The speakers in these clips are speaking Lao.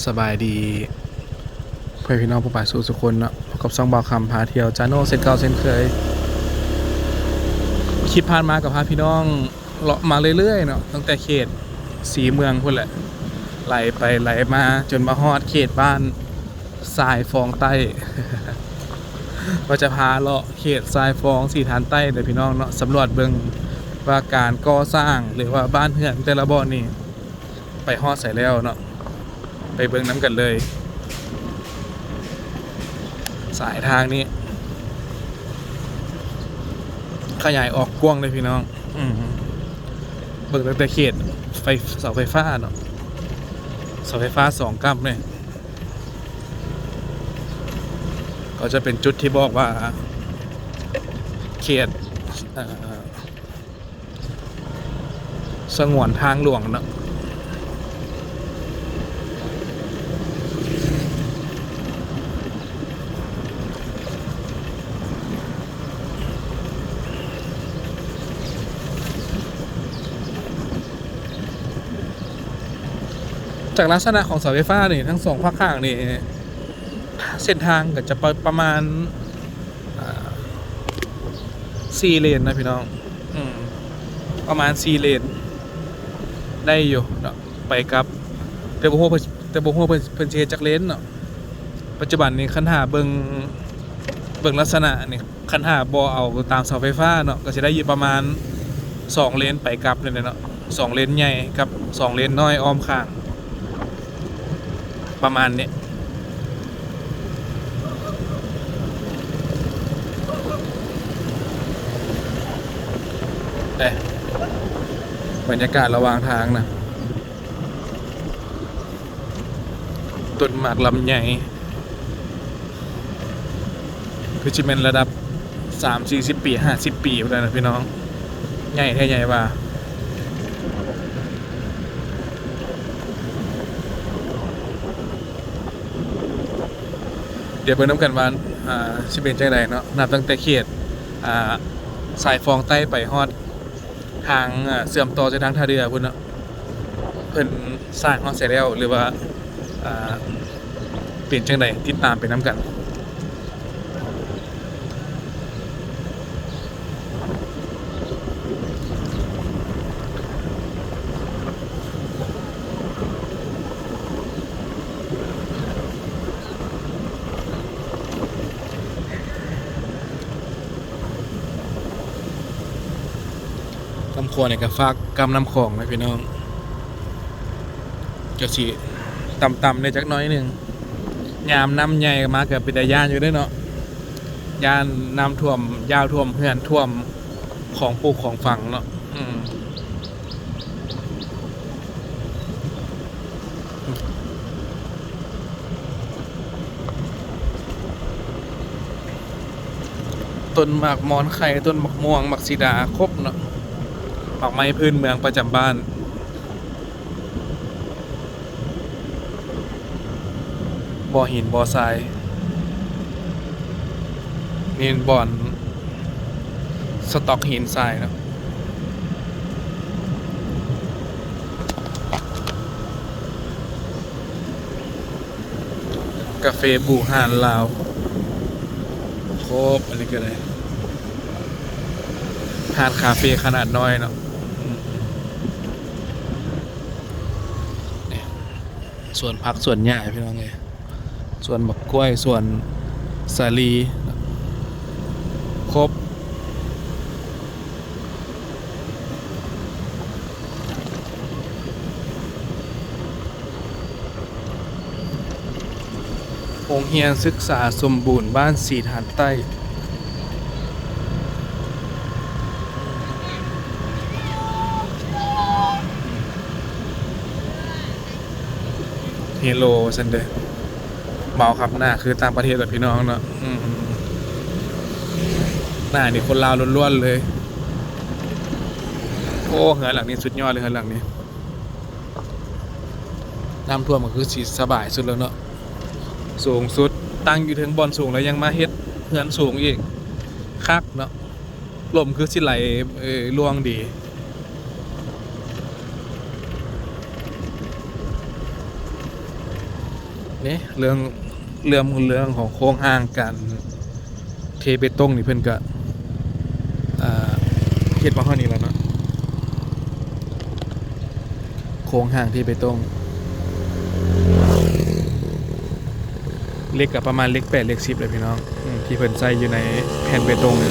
ສະບາຍດີ ເພື່ອນພີ່ນ້ອງປ້ອງປາຍສູ່ທຸກຄົນເນາະ, ພົບກັບຊ່ອງບ່າວຄຳພາທ່ຽວຈາໂນເຊັ່ນເກົ່າເຊັ່ນເຄີຍ. ຄລິບຜ່ານມາກໍພາພີ່ນ້ອງເລາະມາເລື້ອຍໆເນາະ, ຕັ້ງແຕ່ເຂດສີເມືອງພຸ້ນແຫຼະ, ໄຫຼໄປໄຫຼມາຈົນມາຮອດເຂດບ້ານຊາຍຟອງໃຕ້. ກໍຈະພາເລາະເຂດຊາຍຟອງສີຖານໃຕ້ເດີພີ່ນ້ອງເນາະ, ສຳຫຼວດເບິ່ງວ່າການກໍ່ສ້າງ ຫຼືວ່າບ້ານເຮືອນແຕ່ລະບ່ອນນີ້ ໄປຮອດໃສແລ້ວເນາະ, ໄປເບິ່ງນຳກັນເລີຍ. ສາຍທາງນີ້ຂະຫຍາຍອອກກວ້າງເລີຍພີ່ນ້ອງ. ອືມ ເບິ່ງຕັ້ງແຕ່ເຂດໄຟ ເສົາໄຟຟ້າເນາະ, ເສົາໄຟຟ້າສອງກ້ຳນີ້ ກໍຈະເປັນຈຸດທີ່ບອກວ່າເຂດ ເອີ ສະຫງວນທາງຫຼວງເນາະ. ຈາກລັກສະນະຂອງເສົາໄຟຟ້ານີ້ ທັງສອງພາກຂ້າງນີ້ ເສັ້ນທາງກໍຈະປະ ປະມານ ອ່າ ສີ່ເລນນະພີ່ນ້ອງ. ອືມ ປະມານສີ່ເລນ ໄດ້ຢູ່ເນາະ ໄປກັບ, ແຕ່ບໍ່ຮູ້ເພິ່ນ ແຕ່ບໍ່ຮູ້ວ່າເພິ່ນ ເພິ່ນຊິເຮັດຈັກເລນເນາະ. ປັດຈຸບັນນີ້ຄັນຖ້າເບິ່ງ ເບິ່ງລັກສະນະນີ້ ຄັນຖ້າບໍ່ເອົາຕາມເສົາໄຟຟ້າເນາະ ກໍຊິໄດ້ຢູ່ປະມານສອງເລນໄປກັບນີ້ແຫຼະເນາະ, ສອງເລນໃຫຍ່ກັບສອງເລນນ້ອຍອ້ອມຂ້າງ ປະມານນີ້. ເດ້ ບັນຍາກາດລະຫວ່າງທາງນະ ຕົ້ນໝາກລຳໄຍ ຄືຊິແມ່ນລະດັບສາມສີ່ສິບປີ ຫ້າສິບປີພຸ້ນແຫຼະນະພີ່ນ້ອງ, ໃຫຍ່ແທ້ໃຫຍ່ວ່າ. ດຽວເບິ່ງນຳກັນວ່າ ອ່າ ຊິເປັນຈັ່ງໃດເນາະ, ນັບຕັ້ງແຕ່ເຂດ ອ່າ ຊາຍຟອງໃຕ້ໄປຮອດ ທາງ ເອີ່ ເຊື່ອມຕໍ່ເສັ້ນທາງທ່າເຮືອພຸ້ນເນາະ, ເພິ່ນສ້າງຮອດໃສແລ້ວ ຫຼືວ່າ ເປັນຈັ່ງໃດ ຕິດຕາມໄປນຳກັນ. ນ້ຳຂອງນີ້ກໍຝາກກັບນ້ຳຂອງນະພີ່ນ້ອງ, ກໍຊິຕ່ຳໆແດ່ຈັກໜ້ອຍໜຶ່ງ. ຍາມນ້ຳໃຫຍ່ມາກໍເປັນຕາຢ້ານຢູ່ເດ້ເນາະ, ຢ້ານນ້ຳຖ້ວມຢາວ ຖ້ວມເຮືອນ ຖ້ວມຂອງປູກຂອງຝັງເນາະ. ອືມ ຕົ້ນໝາກໝອນໄຂ່ ຕົ້ນໝາກມ່ວງ ໝາກສີດາ ຄົບເນາະ, ໝາກໄມ້ພື້ນເມືອງປະຈຳບ້ານ. ບໍ່ຫີນບໍ່ຊາຍ ນີ້ບ່ອນສະຕັອກຫີນຊາຍເນາະ. ກາເຟບູຮານລາວ ຄົບ ອັນນີ້ກໍໄດ້ ຮ້ານຄາເຟຂະໜາດນ້ອຍເນາະ. ອືມ ນີ້ ສວນຜັກສວນຫຍ້າພີ່ນ້ອງເອີຍ, ສວນບັກກ້ວຍ ສວນສາລີ ຄົບ. ໂຮງຮຽນສຶກສາສົມບູນບ້ານສີຖານໃຕ້. ເຮໂລ ວ່າຊັ້ນເດີ້. ເມົາຄັບ ໜ້າຄືຕ່າງປະເທດແຫຼະພີ່ນ້ອງເນາະ. ອືມ ໜ້ານີ້ຄົນລາວລ້ວນໆເລີຍ. ໂອ້ ເຮືອນຫຼັງນີ້ສຸດຍອດເລີຍ, ເຮືອນຫຼັງນີ້ ນ້ຳຖ້ວມກໍຄືຊິສະບາຍສຸດແລ້ວເນາະ, ສູງສຸດ, ຕັ້ງຢູ່ເທິງບ່ອນສູງແລ້ວຍັງມາເຮັດເຮືອນສູງອີກ, ຄັກເນາະ. ລົມຄືຊິໄຫຼ ເອີ ລ່ວງດີ. ນີ້ເລື່ອງ ເລື່ອງ ເລື່ອງຂອງໂຄງຮ່າງການເທເບຕົງນີ້ ເພິ່ນກະ ອ່າ ເຮັດມາຮອດນີ້ແລ້ວເນາະ. ໂຄງຮ່າງເທເບຕົງ ເຫຼັກກະປະມານເຫຼັກແປດ ເຫຼັກສິບແຫຼະພີ່ນ້ອງ ອືມ ທີ່ເພິ່ນໃສ່ຢູ່ໃນແຜ່ນເບຕົງນີ້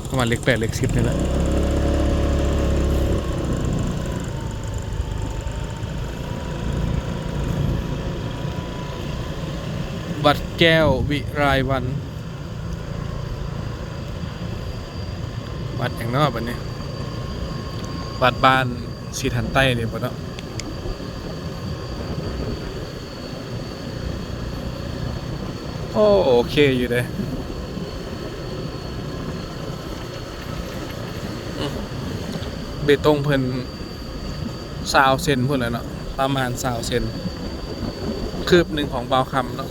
ປະມານເຫຼັກແປດ ເຫຼັກສິບນີ້ແຫຼະ. ວັດແກ້ວວິໄລວັນ ວັດຫຍັງເນາະບັດນີ້? ວັດບ້ານສີທັນໃຕ້ນີ້ບໍ່ເນາະ? ໂອ້ ໂອເຄຢູ່ເດ້. ອືມ ເບຕົງເພິ່ນຊາວເຊັນພຸ້ນແຫຼະເນາະ ປະມານຊາວເຊັນ ຄືບໜຶ່ງຂອງບ່າວຄຳເນາະ.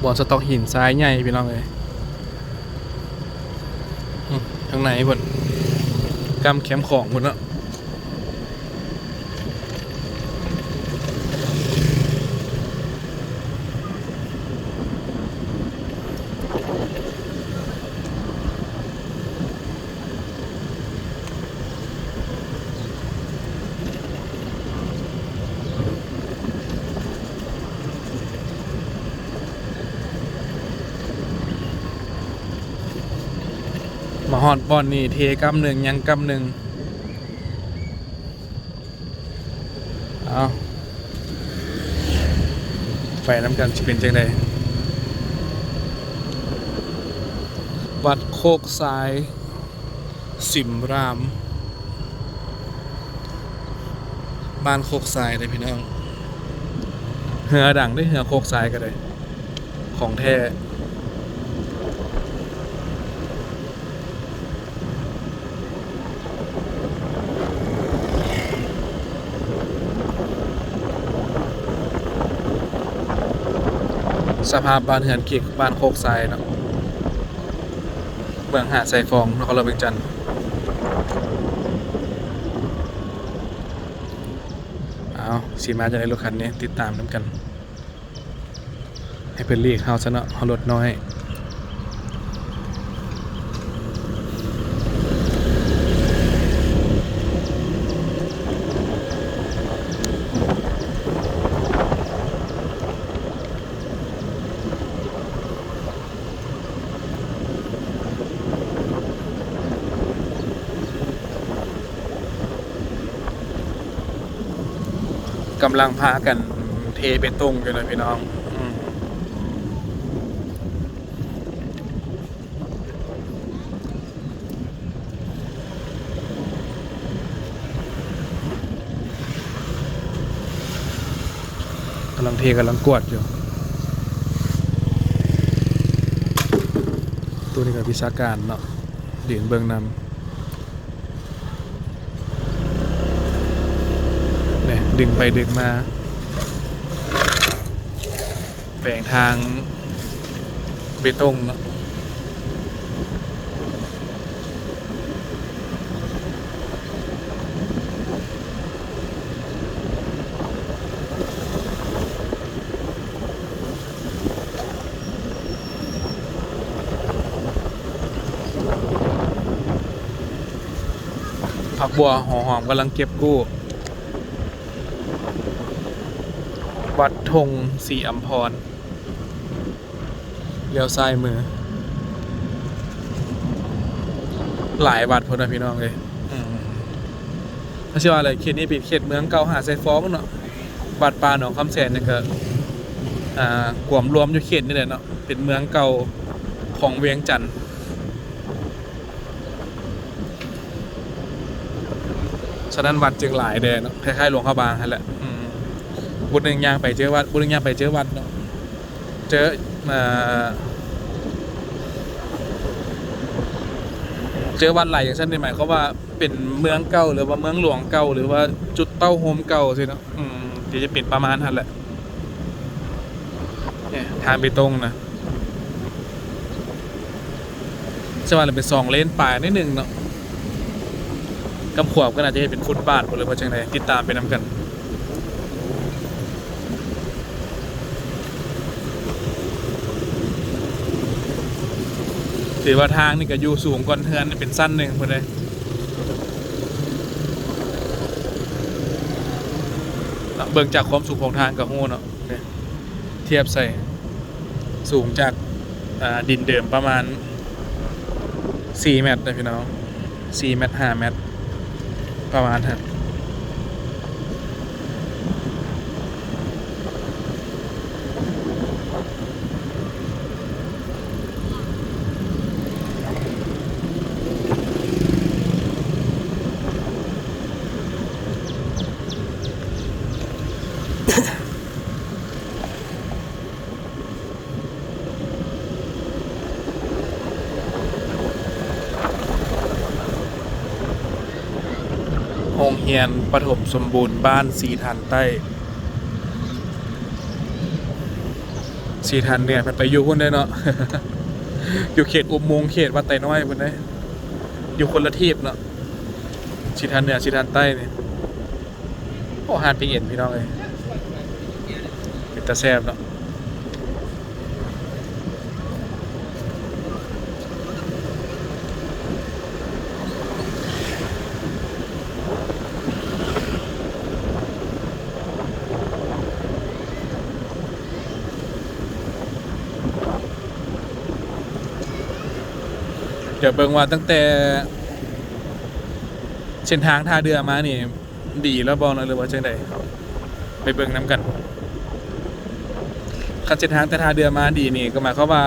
ບ່ອນສະຕັອກຫີນຊາຍໃຫຍ່ພີ່ນ້ອງເອີຍ ອືມ ທາງໃນພຸ້ນ ກ້ຳແຄມຂອງພຸ້ນເນາະ. ມາຮອດບ່ອນນີ້ ເທກ້ຳໜຶ່ງ ຍັງກ້ຳໜຶ່ງ. ເອົາ ໄປນຳກັນ ຊິເປັນຈັ່ງໃດ? ວັດໂຄກຊາຍ ສິມຣາມ ບ້ານໂຄກຊາຍເດ້ພີ່ນ້ອງ. ເຮືອດັງເດ້ ເຮືອໂຄກຊາຍກະໄດ້ ຂອງແທ້. ສະພາບບ້ານເຮືອນເຂດບ້ານໂຄກຊາຍເນາະ ເມືອງຫາດຊາຍຟອງ ນະຄອນຫຼວງວຽງຈັນ. ເອົາ ຊິມາຈັ່ງໃດລົດຄັນນີ້ ຕິດຕາມນຳກັນ. ໃຫ້ເພິ່ນຫຼີກເຮົາຊະເນາະ ເຮົາລົດນ້ອຍ. ກຳລັງພາກັນເທເບຕົງຢູ່ນະພີ່ນ້ອງ. ອືມ ກຳລັງເທ ກຳລັງກວດຢູ່. ໂຕນີ້ກະວິຊາການເນາະ ຢືນເບິ່ງນຳ. ນີ້ ດຶງໄປດຶງມາ ແປງທາງເບຕົງເນາະ. ຜັກບົວຫົວຫອມກຳລັງເກັບກູ້. ວັດທົ່ງສີອຳພອນ ລ້ຽວຊ້າຍມື. ຫຼາຍວັດພຸ້ນນະພີ່ນ້ອງເອີຍ. ອືມ ກະຊິວ່າແຫຼະ ເຂດນີ້ເປັນເຂດເມືອງເກົ່າຫາດຊາຍຟອງເນາະ. ວັດປ່າໜອງຄຳແສນນີ້ກະ ອ່າ ກວມລວມຢູ່ເຂດນີ້ແຫຼະເນາະ ເປັນເມືອງເກົ່າຂອງວຽງຈັນ. ສະນັ້ນວັດຈຶ່ງຫຼາຍແດ່ເນາະ ຄ້າຍໆຫຼວງພະບາງຫັ້ນແຫຼະ. ອືມ ບຸດໜຶ່ງຍ່າງໄປເຈີວັດ ບຸດໜຶ່ງຍ່າງໄປເຈີວັດເນາະ ເຈີ ເອີ ເຈີວັດຫຼາຍຈັ່ງຊັ້ນນີ້ ໝາຍຄວາມວ່າ ເປັນເມືອງເກົ່າ ຫຼືວ່າເມືອງຫຼວງເກົ່າ ຫຼືວ່າຈຸດເຕົ້າໂຮມເກົ່າຊີ້ເນາະ. ອືມ ທີ່ຈະເປັນປະມານຫັ້ນແຫຼະ. ນີ້ທາງເບຕົງນະ ສະວ່າເປັນສອງເລນປາຍໜ້ອຍໜຶ່ງເນາະ. ກຳຂວາບກໍໜ້າຈະເຮັດເປັນຟຸດບາດບໍ່ ຫຼືວ່າຈັ່ງໃດ ຕິດຕາມໄປນຳກັນ. ຖືວ່າທາງນີ້ກໍຢູ່ສູງກ່ອນເຮືອນເປັນຊັ້ນໜຶ່ງພຸ້ນເດ້ເນາະ. ເບິ່ງຈາກຄວາມສູງຂອງທາງກໍຮູ້ເນາະ ທຽບໃສ່ ສູງຈາກ ອ່າ ດິນເດີມປະມານສີ່ແມັດເດີພີ່ນ້ອງ ສີ່ແມັດ ຫ້າແມັດ ປະມານຫັ້ນ. ໂຮງຮຽນປະຖົມສົມບູນບ້ານສີຖານໃຕ້ ສີຖານເໜືອເພິ່ນໄປຢູ່ພຸ້ນເດ້ເນາະ ຢູ່ເຂດອຸບມຸງ ເຂດວັດໄຕນ້ອຍພຸ້ນເດ້ ຢູ່ຄົນລະທີບເນາະ ສີຖານເໜືອ ສີຖານໃຕ້ນີ້. ໂອ້ ຮ້ານປີ້ງເອັນພີ່ນ້ອງເອີຍ ເປັນຕາແຊບເນາະ. ດຽວເບິ່ງວ່າຕັ້ງແຕ່ເສັ້ນທາງທ່າເຮືອມານີ້ ດີແລ້ວບໍ່ເນາະ ຫຼືວ່າຈັ່ງໃດ ໄປເບິ່ງນຳກັນ. ຄັນເສັ້ນທາງແຕ່ທ່າເຮືອມາດີນີ້ ກໍໝາຍຄວາມວ່າ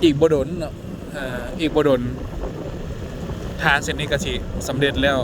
ອີກບໍ່ດົນເນາະ ເອີ ອີກບໍ່ດົນ ທາງເສັ້ນນີ້ກໍຊິສຳເລັດແລ້ວ.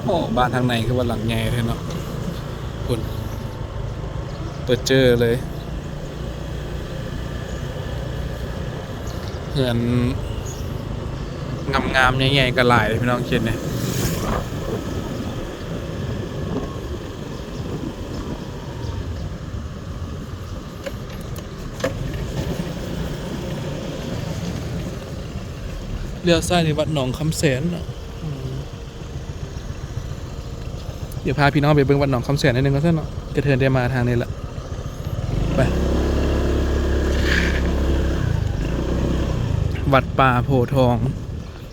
ໂອ້ ບ້ານທາງໃນຄືວ່າຫຼັງໃຫຍ່ແທ້ເນາະ ພຸ້ນ ເປີດເຈີເລີຍ ເຮືອນງາມໆ ໃຫຍ່ໆ ກໍຫຼາຍເດ້ພີ່ນ້ອງ ເຂດນີ້. ລ້ຽວຊ້າຍນີ້ວັດໜອງຄຳແສນເນາະ ອືມ ດຽວພາພີ່ນ້ອງໄປເບິ່ງວັດໜອງຄຳແສນໜ້ອຍໜຶ່ງກ່ອນຊັ້ນເນາະ ກະເທີນໄດ້ມາທາງນີ້ລະ ໄປ ວັດປ່າໂພທອງ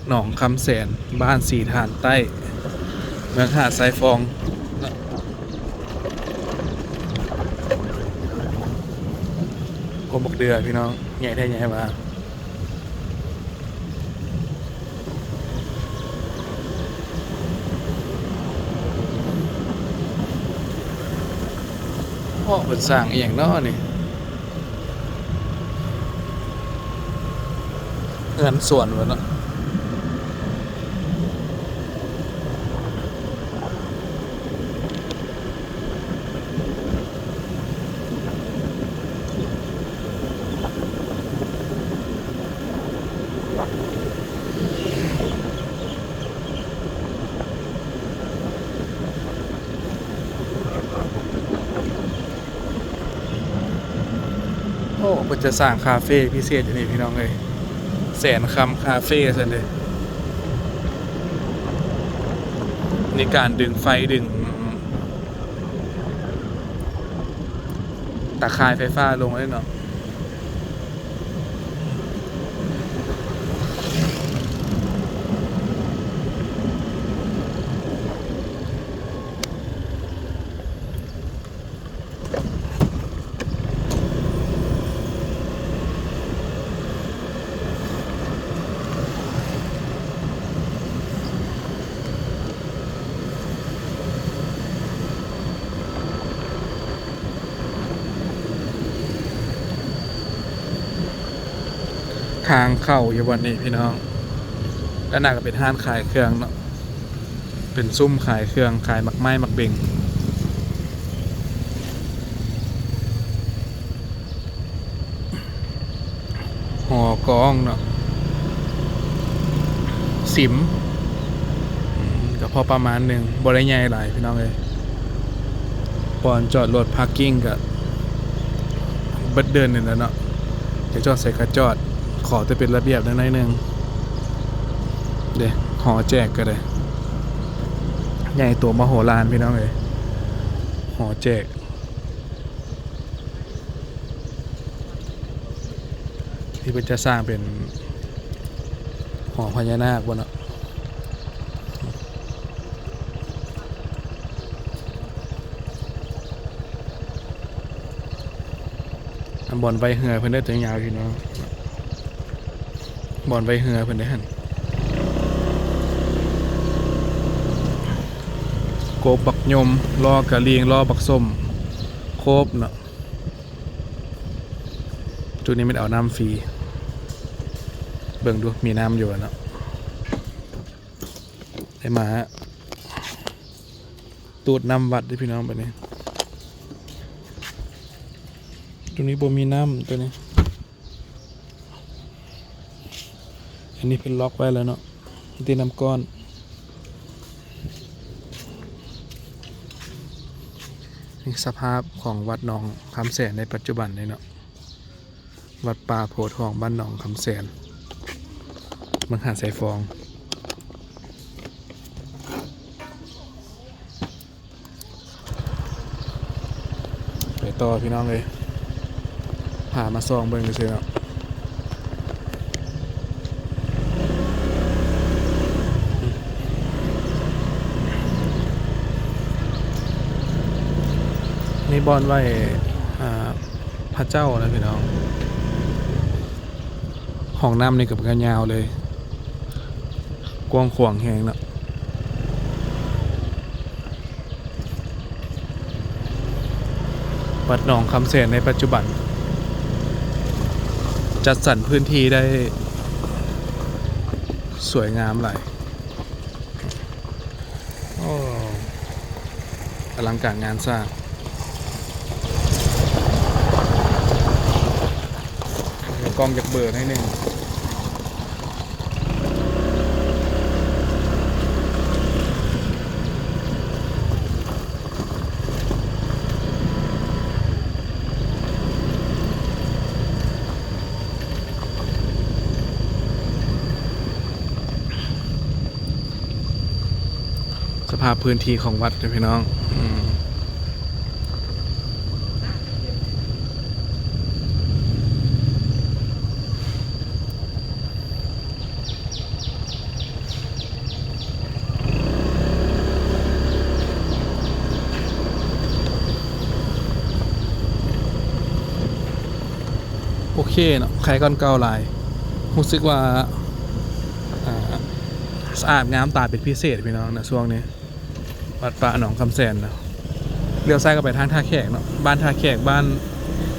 ໜອງຄຳແສນ ບ້ານສີຖານໃຕ້ ເມືອງຫາດຊາຍຟອງ ກົກບັກເດືອພີ່ນ້ອງ ໃຫຍ່ແທ້ໃຫຍ່ວ່າ ເພາະເພິ່ນສ້າງອີ່ຫຍັງເນາະນີ້? ເຮືອນສວນເພິ່ນເນາະ. ໂອ້ ເພິ່ນຈະສ້າງຄາເຟພິເສດຢູ່ນີ້ພີ່ນ້ອງເອີຍ ແສນຄຳຄາເຟຊັ້ນເດ ມີການດຶງໄຟດຶງຕາຂ່າຍໄຟຟ້າລົງເລີຍເນາະ. ໂ ທາງເຂົ້າຢູ່ບ່ອນນີ້ພີ່ນ້ອງ, ດ້ານໜ້າກໍເປັນຮ້ານຂາຍເຄື່ອງເນາະ, ເປັນຊຸມຂາຍເຄື່ອງ ຂາຍໝາກໄມ້ໝາກເບັງ. ຫໍກອງເນາະ, ສິມ ອືມ ກໍພໍປະມານໜຶ່ງ, ບໍ່ໄດ້ໃຫຍ່ຫຼາຍພີ່ນ້ອງເອີຍ. ບ່ອນຈອດລົດ ພາກກິ້ງ ກໍເບິດເດີ່ນນີ້ແຫຼະເນາະ, ຈະຈອດໃສກໍຈອດ, ຂໍແຕ່ເປັນລະບຽບແດ່ໜ້ອຍໜຶ່ງເດ້. ຫໍແຈກກໍໄດ້ ໃຫຍ່ໂຕມະໂຫລານພີ່ນ້ອງເອີຍ, ຫໍແຈກ. ທີ່ເພິ່ນຈະສ້າງເປັນຫໍພະຍານາກບໍ່ເນາະ, ອັນບ່ອນໄວ້ເຮືອເພິ່ນເດີ ຕົວຍາວຢູ່ເນາະ, ບ່ອນໄວ້ເຮືອເພິ່ນເດ້ຫັ້ນ. ກົບບັກຍົມ, ລໍ້ກະລີງ, ລໍ້ບັກສົ້ມ, ຄົບເນາະ. ຈຸດນີ້ແມ່ນເອົານ້ຳຟຣີ, ເບິ່ງດູມີນ້ຳຢູ່ບໍ່ເນາະ. ໄດ້ມາຕູດນ້ຳວັດເດ້ພີ່ນ້ອງ, ບັດນີ້ ໂຕນີ້ບໍ່ມີນ້ຳ ໂຕນີ້. ອັນນີ້ເພິ່ນລັອກໄວ້ແລ້ວເນາະ, ຕິດນ້ຳກ້ອນ. ນີ້ສະພາບຂອງວັດໜອງຄຳແສນໃນປັດຈຸບັນນີ້ເນາະ, ວັດປ່າໂພທອງ ບ້ານໜອງຄຳແສນ ເມືອງຫາດຊາຍຟອງ. ໄປຕໍ່ພີ່ນ້ອງເອີຍ, ພາມາສ່ອງເບິ່ງຊື່ໆເນາະ. ນີ້ບ່ອນໄວ້ ອ່າ ພະເຈົ້ານະພີ່ນ້ອງ. ຫ້ອງນ້ຳນີ້ກໍເປັນຍາວເລີຍ, ກວ້າງຂວາງແຮງເນາະ. ວັດໜອງຄຳແສນໃນປັດຈຸບັນ ຈັດສັນພື້ນທີ່ໄດ້ສວຍງາມຫຼາຍ. ໂອ້ ອະລັງການງານສ້າງ. ກ້ອງຢາກເບີໜ້ອຍໜຶ່ງ. ສະພາບພື້ນທີ່ຂອງວັດເດ້ພີ່ນ້ອງ. ອືມ ໂອເຄເນາະ, ໄຄກ່ອນເກົ່າຫຼາຍ. ຮູ້ສຶກວ່າ ອ່າ ສະອາດງາມຕາເປັນພິເສດພີ່ນ້ອງນະ ຊ່ວງນີ້. ວັດປ່າໜອງຄຳແສນເນາະ, ລ້ຽວຊ້າຍກໍໄປທາງທ່າແຂກເນາະ, ບ້ານທ່າແຂກ ບ້ານ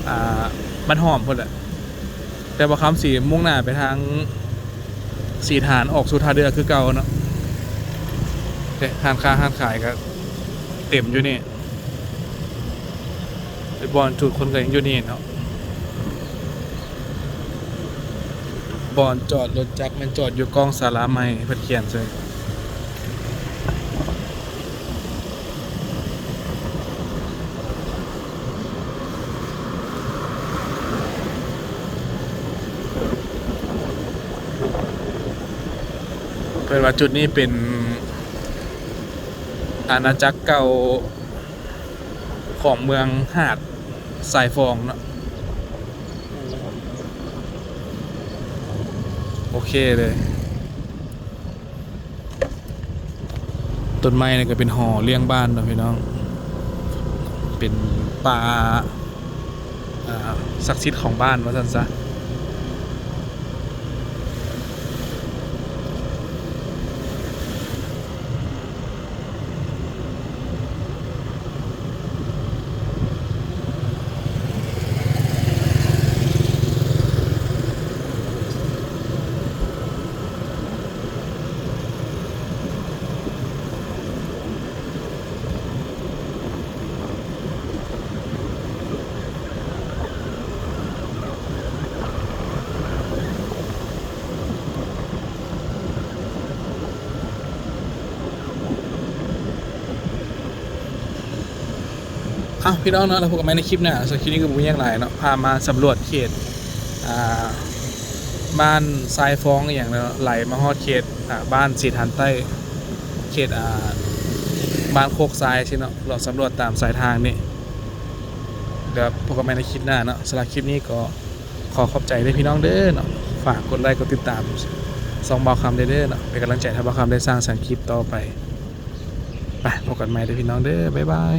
ອ່າ ບ້ານຫອມພຸ້ນແຫຼະ. ແຕ່ບໍ່ຄຳຊິມຸ່ງໜ້າໄປທາງສີຖານ ອອກສູ່ທ່າເດື່ອຄືເກົ່າເນາະ. ແຕ່ຮ້ານຄ້າຮ້ານຂາຍກໍເຕັມຢູ່ນີ້, ແຕ່ບ່ອນຈຸດຄົນກໍຍັງຢູ່ນີ້ເນາະ. ບ່ອນຈອດລົດຈັກແມ່ນຈອດຢູ່ກ້ອງສາລາໃໝ່ ເພິ່ນຂຽນໃສ່. ເພິ່ນວ່າຈຸດນີ້ເປັນອານາຈັກເກົ່າຂອງເມືອງຫາດຊາຍຟອງເນາະ. ໂອເຄເລີຍ. ຕົ້ນໄມ້ນີ້ກໍເປັນຫໍລ້ຽງບ້ານເນາະພີ່ນ້ອງ, ເປັນປ່າ ອ່າ ສັກສິດຂອງບ້ານວ່າຊັ້ນຊະ. ເ ເອົ້າ ພີ່ນ້ອງເນາະ ແລ້ວພົບກັນໃໝ່ໃນຄລິບໜ້າ. ສຳລັບຄລິບນີ້ກໍບໍ່ມີຫຍັງຫຼາຍເນາະ ພາມາສຳຫຼວດເຂດ ອ່າ ບ້ານຊາຍຟອງອີ່ຫຍັງເນາະ ໄຫຼມາຮອດເຂດ ອ່າ ບ້ານເຊທານໃຕ້ ເຂດ ອ່າ ບ້ານໂຄກຊາຍຊີ້ເນາະ ເລາະສຳຫຼວດຕາມສາຍທາງນີ້. ດຽວພົບກັນໃໝ່ໃນຄລິບໜ້າເນາະ. ສຳລັບຄລິບນີ້ກໍຂໍຂອບໃຈເດີພີ່ນ້ອງເດີເນາະ ຝາກກົດໄລ້ກົດຕິດຕາມຊ່ອງບ່າວຄຳແດ່ເດີເນາະ ເປັນກຳລັງໃຈໃຫ້ບ່າວຄຳໄດ້ສ້າງສັນຄລິບຕໍ່ໄປ. ໄປ ພົບກັນໃໝ່ເດີພີ່ນ້ອງເດີ ບາຍບາຍ.